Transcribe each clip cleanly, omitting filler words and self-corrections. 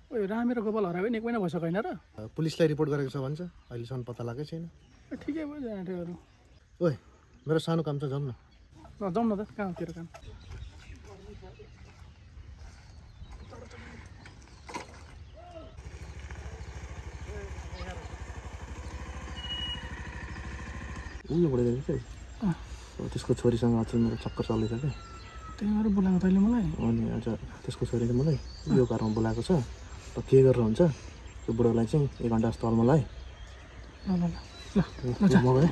ओइ रामे र गोपाल हरायो भने 1 महिना भइसक्यो हैन र? पुलिसलाई रिपोर्ट गरेको छ भन्छ, अहिलेसम्म पत्ता लागेकै छैन। ठिकै भयो जानेटहरू। ओइ मेरो सानो काम छ, जाउँ न। जाउँ न त, कहाँ तेरो काम? उयो बढेको छ त्यसको छोरीसँग अचेल मेरो चक्कर चल्दैछ कि। त्यही भएर बोलाएको तैँले मलाई? अनि आज त्यसको छोरीले मलाई यो घरमा बोलाएको छ र के गरेर हुन्छ त्यो बुढोलाई चाहिँ 1 घन्टा जस्तो अलमा लाए। ल म गएँ।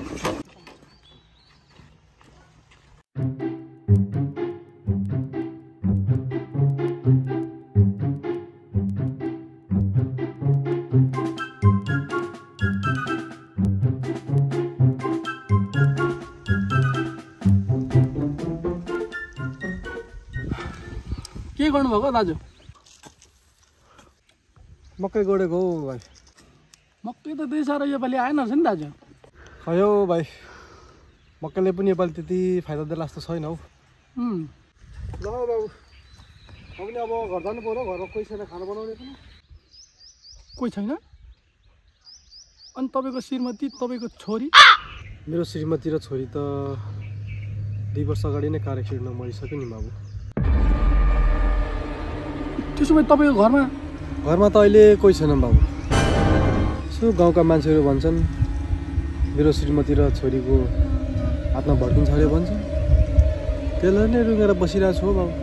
के गर्नुभएको दाजु? मकै गोडेको हो भाइ। मकै त त्यही साह्रो योपालि आएन रहेछ नि दाजु। खै हो भाइ, मकैले पनि योपालि त्यति फाइदा देला जस्तो छैन हौ। ल बाबु, अब नि अब घर जानु पर्यो, घरमा कोही छैन खाना बनाउने पनि। कोही छैन? अनि तपाईँको श्रीमती, तपाईँको छोरी? मेरो श्रीमती र छोरी त 2 वर्ष अगाडि नै कार एक्सिडेन्टमा मरिसक्यो नि बाबु। त्यसो भए तपाईँको घरमा? घरमा त अहिले कोही छैन बाबु। यसो गाउँका मान्छेहरू भन्छन् मेरो श्रीमती र छोरीको हातमा भड्किन्छ अरे भन्छ, त्यसलाई नै रुँगेर बसिरहेको छु हौ बाबु।